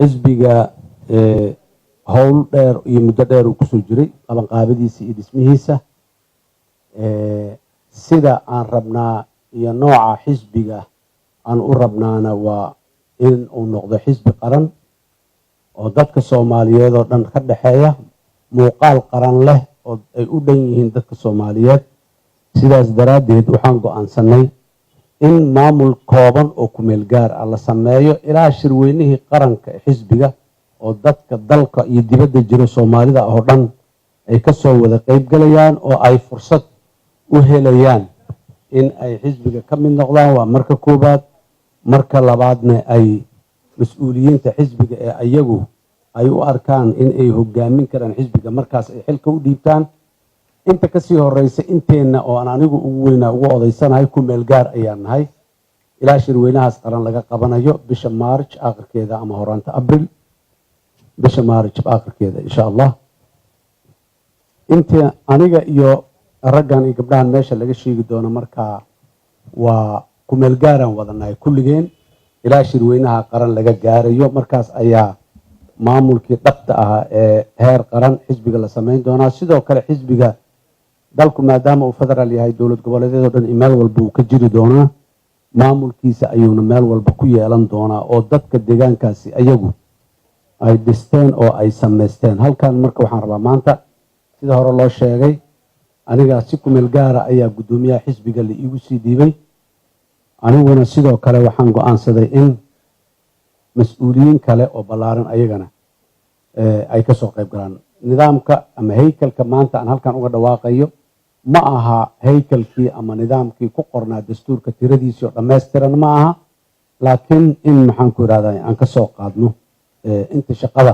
Xisbiga howl dheer iyo muddo dheer uu kusoo jiray qabanqaabadiisa iyo dhismihiisa. Sida aan rabnaa iyo nooca xisbiga aan u rabnaana waa in uu noqdo xisbi qaran oo dadka Soomaaliyeed oo dhan ka dhexeeya, muuqaal qaran leh oo ay u dhan yihiin dadka Soomaaliyeed. Sidaas daraaddeed waxaan go-aansanay in maamul kooban oo kumeel gaar ah la sameeyo ilaa shirweynihii qaranka ee xisbiga, oo dadka dalka iyo dibadda jiro Soomaalida oo dhan ay ka soo wada qeyb galayaan oo ay fursad u helayaan in ay xisbiga ka mid noqdaan. Waa marka koowaad. Marka labaadna, ay mas-uuliyiinta xisbiga ee ayagu ay u arkaan in ay hogaamin karaan xisbiga markaas ay xilka u dhiibtaan. Inta kasii horeysa, inteenna oo aan anigu ugu weynaa ugu odaysanahay, ku meel gaar ayaan nahay ilaa shirweynahaas qaran laga qabanayo bisha March aakhirkeeda ama horaanta Abril, bisha March aakhirkeeda, insha Allah. Inta aniga iyo raggan iyo gabdhahan meesha laga sheegi doono markaa waa kumeel gaaraan wadanahay kulligeen ilaa shirweynaha qaran laga gaarayo. Markaas ayaa maamulkii dhabta ahaa ee heer qaran xisbiga la sameyn doonaa. Sidoo kale xisbiga dalku, maadaama uu federaal yahay, dowlad goboleedyado dhan iyo meel walba uu ka jiri doonaa, maamulkiisa ayuuna meel walba ku yeelan doonaa oo dadka deegaankaasi ayagu ay dhisteen oo ay samaysteen. Halkan marka waxaan rabaa maanta, sida hore loo sheegay, aniga si kumeel gaara ayaa guddoomiyaha xisbiga la iigu sii dhiibay. Aniguna sidoo kale waxaan go-aansaday in mas-uuliyiin kale oo ballaaran ayagana ay ka soo qayb galaan. Nidaamka ama haykalka maanta aan halkan uga dhawaaqayo ma aha haykalkii ama nidaamkii ku qornaa dastuurka tiradiisii oo dhammaystiran ma aha, laakiin in, maxaan ku idhahdaa, aan ka soo qaadno inta shaqada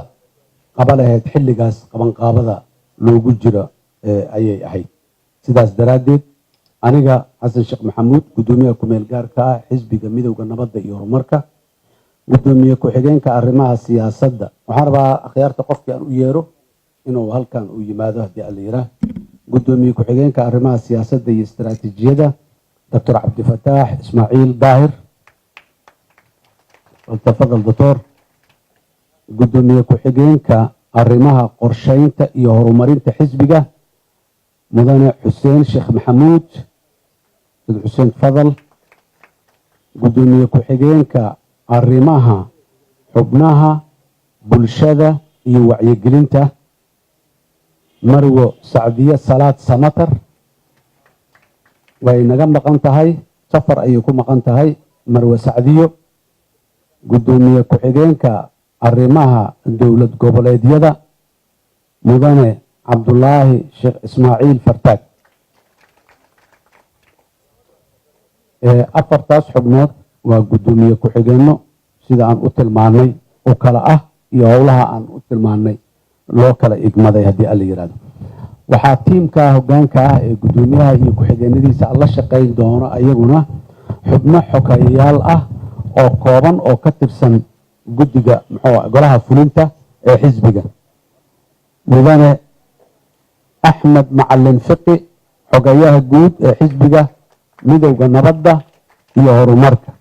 qaba lahayd xilligaas qabanqaabada loogu jiro ayay ahayd. Sidaas daraaddeed, aniga Xasan Sheekh Maxamuud, guddoomiyaha ku-meel gaarka ah Xisbiga Midowda Nabadda iyo Horumarka, guddoomiye ku-xigeenka arrimaha siyaasadda, waxaan rabaa akhyaarta qofkii aan u yeero inuu halkan uu yimaado haddii Alla yiraah. Guddoomiye ku-xigeenka arrimaha siyaasadda iyo istaraatiijiyadda, Doctor Cabdifataax Ismaaciil Daahir, tafadal doctor. Guddoomiye ku-xigeenka arrimaha qorsheynta iyo horumarinta xisbiga, mudane Xuseen Sheekh Maxamuud Xuseen Fadal. Guddoomiye ku-xigeenka arrimaha xubnaha bulshada iyo wacyigelinta, Marwo Sacdiye Salaad Samatar. Way naga maqan tahay, safar ayay ku maqan tahay Marwo Sacdiyo. Guddoomiye ku-xigeenka arrimaha dowlad goboleedyada, mudane Cabdulaahi Sheekh Ismaaciil Fartaag. Afartaas xubnood waa guddoomiye ku-xigeenno sida aan u tilmaanay u kala ah iyo howlaha aan u tilmaanay loo kala igmaday haddii Alla yihahdo. Waxaa tiimka hoggaanka ah ee guddoomiyaha iyo ku-xigeenadiisa la shaqayn doono ayaguna xubno xogeyayaal ah oo kooban oo ka tirsan guddiga, muxuu, golaha fulinta ee xisbiga: mudane Axmed Macalin Fiqi, xogayaha guud ee Xisbiga Midowda Nabadda iyo Horumarka;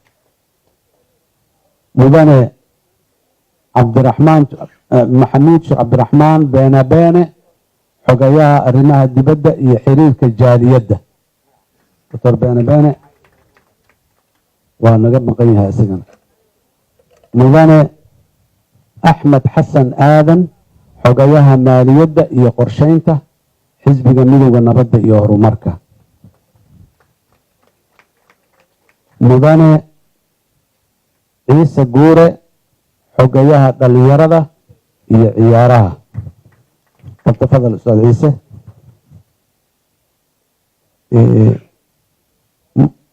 mudane Cabdiraxmaan Maxamuud Sheekh Cabdiraxmaan Beene Beene, xogayaha arrimaha dibadda iyo xiriirka jaaliyadda. Doctor Beene Beene waa naga maqan yahay isagana. Mudane Axmed Xasan Aadan, xogayaha maaliyadda iyo qorsheynta Xisbiga Midowda Nabadda iyo Horumarka; mudane Ciise Guure, xogayaha dhalinyarada iyo ciyaaraha. Tafadal, Ustaad Ciise.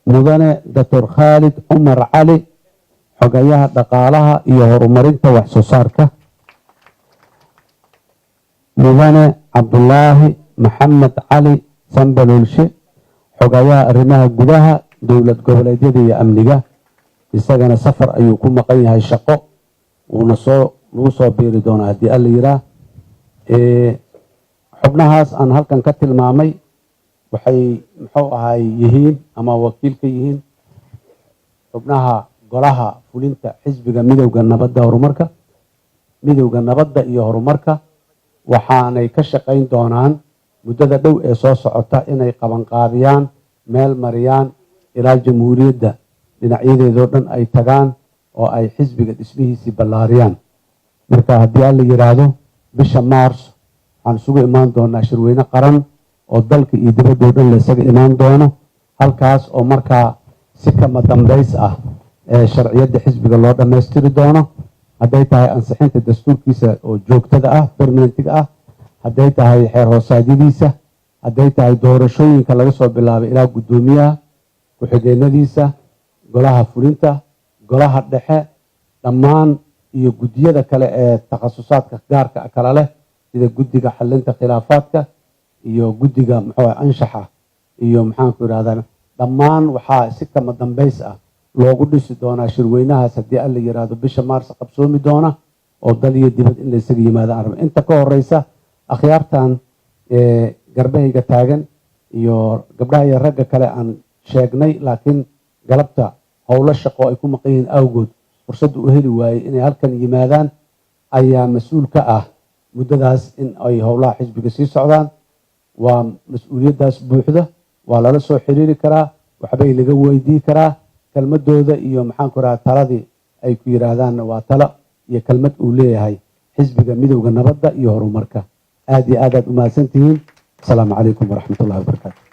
Mudane Doctor Khaalid Cumar Cali, xogayaha dhaqaalaha iyo horumarinta wax soo saarka; mudane Cabdulaahi Maxamed Cali Sambaloolshe, xogayaha arrimaha gudaha, dowlad goboleedyada iyo amniga. Isagana safar ayuu ku maqan yahay shaqo, wuuna soo lagu soo biiri doonaa haddii Alla yiraa. Xubnahaas aan halkan ka tilmaamay waxay, muxuu ahay, yihiin ama wakiil ka yihiin xubnaha golaha fulinta Xisbiga Midowda Nabadda Horumarka. Midowda Nabadda iyo Horumarka. Waxaanay ka shaqayn doonaan muddada dhow ee soo socota inay qabanqaabiyaan, meel mariyaan, ilaa jamhuuriyadda dhinacyadeedoo dhan ay tagaan oo ay xisbiga dhismihiisii ballaariyaan. Marka haddii Alla yidhaahdo, bisha Maars waxaan isugu imaan doonaa shirweyne qaran oo dalka iyo dibaddoo dhan la isaga imaan doono, halkaas oo markaa si kama dambays ah ee sharciyadda xisbiga loo dhammaystiri doono, hadday tahay ansixinta dastuurkiisa oo joogtada ah, permanentiga ah, hadday tahay xeer hoosaadyadiisa, hadday tahay doorashooyinka laga soo bilaabay ilaa guddoomiyaha, ku-xigeenadiisa, golaha fulinta, golaha dhexe dhammaan iyo guddiyada kale ee takhasusaadka gaarka kala leh, sida guddiga xalinta khilaafaadka iyo guddiga, muxuu, anshaxa iyo, maxaanku yidhahdaa. Dhammaan waxaa si kama dambays ah loogu dhisi doonaa shirweynahaas, haddii Alla yiraahdo, bisha Maars qabsoomi doona oo dal iyo dibad in la isaga yimaado aan rabno. Inta ka horeysa, akhyaartan garbahayga taagan iyo gabdhaha iyo ragga kale aan sheegnay, laakiin galabta howlo shaqo ay ku maqan yihiin awgood fursadda u heli waayey inay halkan yimaadaan, ayaa mas-uul ka ah muddadaas in ay howlaha xisbiga sii socdaan. Waa mas-uuliyaddaas buuxda, waa lala soo xiriiri karaa, waxbay laga weydii karaa. Kelmadooda iyo, maxaanku raha, taladii ay ku yidhaahdaanna waa talo iyo kelmad uu leeyahay Xisbiga Midowda Nabadda iyo Horumarka. Aad iyo aad aad u mahadsantihiin. Asalaamu calaykum waraxmatullahi wabarakaatu.